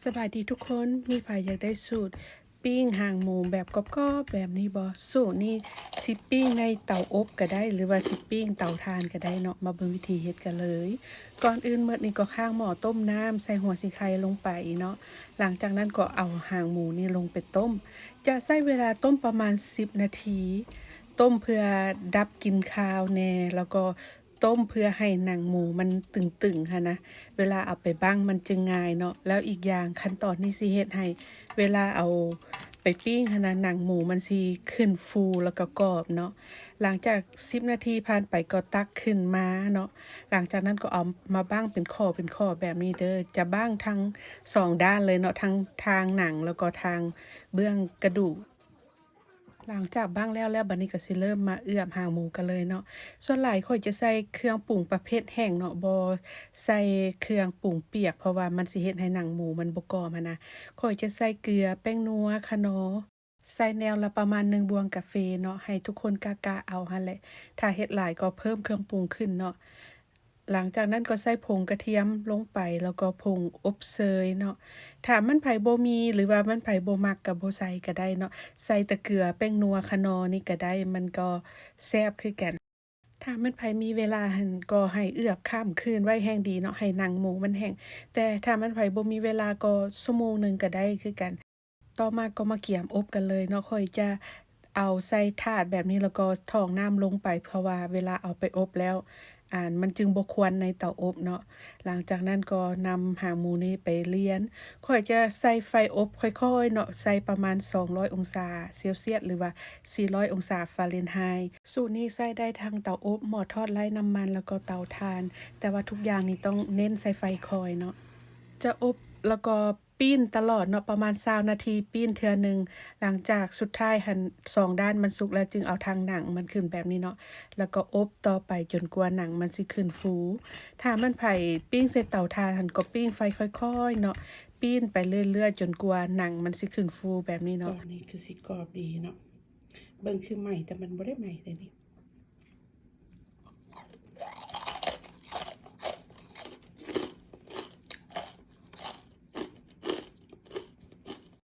ສະບາຍດີທຸກຄົນ, ມີໃຜຢາກໄດ້ສູດປີ້ງຫາງໝູແບບກອບໆແບບນີ້ບໍ່? ສູດນີ້ຊິປີ້ງໃນເຕົາອົບກໍໄດ້ ຫຼືວ່າຊິປີ້ງເຕົາຖ່ານກໍໄດ້ເນາະ. ມາເບິ່ງວິທີເຮັດກັນເລີຍ. ກ່ອນອື່ນໝົດນີ້ກໍຂ້າງໝໍ້ຕົ້ມນ້ຳ ໃສ່ຫົວສີໄຄລົງໄປເນາະ. ຫຼັງຈາກນັ້ນກໍເອົາຫາງໝູນີ້ລົງໄປຕົ້ມ. ຈະໃຊ້ເວລາຕົ້ມປະມານສິບນາທີ, ຕົ້ມເພື່ອດັບກິ່ນຄາວແດ່ ແລ້ວກໍ ຕົ້ມເພື່ອໃຫ້ໜັງໝູມັນຕຶງໆຫັ້ນນະ, ເວລາເອົາໄປບັ້ງມັນຈຶ່ງງ່າຍເນາະ. ແລ້ວອີກຢ່າງຂັ້ນຕອນນີ້ຊິເຮັດໃຫ້ເວລາເອົາໄປປີ້ງຫັ້ນນະ, ໜັງໝູມັນຊິຂຶ້ນຟູ ແລ້ວກໍກອບເນາະ. ຫຼັງຈາກສິບນາທີຜ່ານໄປກໍຕັກຂຶ້ນມາເນາະ. ຫຼັງຈາກນັ້ນກໍເອົາມາບັ້ງເປັນຂໍ້ເປັນຂໍ້ແບບນີ້ເດີ. ຈະບັ້ງທັງສອງດ້ານເລີຍເນາະ, ທັງທາງໜັງ ແລ້ວກໍທາງເບື້ອງກະດູກ. ຫຼັງຈາກບັ້ງແລ້ວແລ້ວ ບາດນີ້ກໍຊິເລີ່ມມາເອືອບຫາງໝູກັນເລີຍເນາະ. ສ່ວນຫຼາຍຂ້ອຍຈະໃສ່ເຄື່ອງປຸງປະເພດແຫ້ງເນາະ, ບໍ່ໃສ່ເຄື່ອງປຸງປຽກ ເພາະວ່າມັນຊິເຮັດໃຫ້ໜັງໝູມັນບໍ່ກອບຫັ້ນນະ. ຂ້ອຍຈະໃສ່ເກືອ, ແປ້ງນົວ, ຂະໜໍ, ໃສ່ແນວລະປະມານໜຶ່ງບ່ວງກາເຟເນາະ, ໃຫ້ທຸກຄົນກະກະເອົາຫັ້ນແຫຼະ. ຖ້າເຮັດຫຼາຍກໍເພີ່ມເຄື່ອງປຸງຂຶ້ນເນາະ. ຫຼັງຈາກນັ້ນກໍໃສ່ຜົງກະທຽມລົງໄປ ແລ້ວກໍຜົງອົບເຊີຍເນາະ. ຖ້າມັນໃຜບໍ່ມີ ຫຼືວ່າມັນໃຜບໍ່ມັກກໍບໍ່ໃສ່ກໍໄດ້ເນາະ. ໃສ່ແຕ່ເກືອ, ແປ້ງນົວ, ຂະໜໍນີ້ກໍໄດ້, ມັນກໍແຊບຄືກັນ. ຖ້າມັນໃຜມີເວລາຫັ້ນ ກໍໃຫ້ເອືອບຂ້າມຄືນໄວ້ແຮ່ງດີເນາະ, ໃຫ້ໜັງໝູມັນແຫ້ງ. ແຕ່ຖ້າມັນໃຜບໍ່ມີເວລາກໍຊົ່ວໂມງໜຶ່ງກໍໄດ້ຄືກັນ. ຕໍ່ມາກໍມາກຽມອົບກັນເລີຍເນາະ. ຂ້ອຍຈະເອົາໃສ່ຖາດແບບນີ້ ແລ້ວກໍຖອງນ້ຳລົງໄປ ເພາະວ່າເວລາເອົາໄປອົບແລ້ວ ອັນ ມັນຈຶ່ງບໍ່ຄວັນໃນເຕົາອົບເນາະ. ຫຼັງຈາກນັ້ນກໍນຳຫາງໝູນີ້ໄປລຽນ. ຂ້ອຍຈະໃສ່ໄຟອົບຄ່ອຍໆເນາະ, ໃສ່ປະມານສອງຮ້ອຍອົງສາເຊວຊຽດ ຫຼືວ່າສີ່ຮ້ອຍອົງສາຟາເຣັນໄຮ. ສູດນີ້ໃຊ້ໄດ້ທັງເຕົາອົບ, ໝໍ້ທອດໄຮ້ນ້ຳມັນ ແລ້ວກໍເຕົາຖ່ານ, ແຕ່ວ່າທຸກຢ່າງນີ້ຕ້ອງເນັ້ນໃສ່ໄຟຄ່ອຍເນາະ. ຈະອົບແລ້ວກໍ ປີ້ນຕະຫຼອດເນາະ, ປະມານຊາວນາທີປີ້ນເທື່ອໜຶ່ງ. ຫຼັງຈາກສຸດທ້າຍຫັ້ນ ສອງດ້ານມັນສຸກແລ້ວ ຈຶ່ງເອົາທາງໜັງມັນຂຶ້ນແບບນີ້ເນາະ, ແລ້ວກໍອົບຕໍ່ໄປຈົນກວ່າໜັງມັນຊິຂຶ້ນຟູ. ຖ້າມັນໃຜປີ້ງໃສ່ເຕົາຖ່ານຫັ້ນ ກໍປີ້ງໄຟຄ່ອຍໆເນາະ, ປີ້ນໄປເລື້ອຍໆຈົນກວ່າໜັງມັນຊິຂຶ້ນຟູແບບນີ້ເນາະ. ຕອນນີ້ຄືຊິກອບດີເນາະ, ເບິ່ງຄືໃໝ່ ແຕ່ມັນບໍ່ໄດ້ໃໝ່ເດ້ນີ້.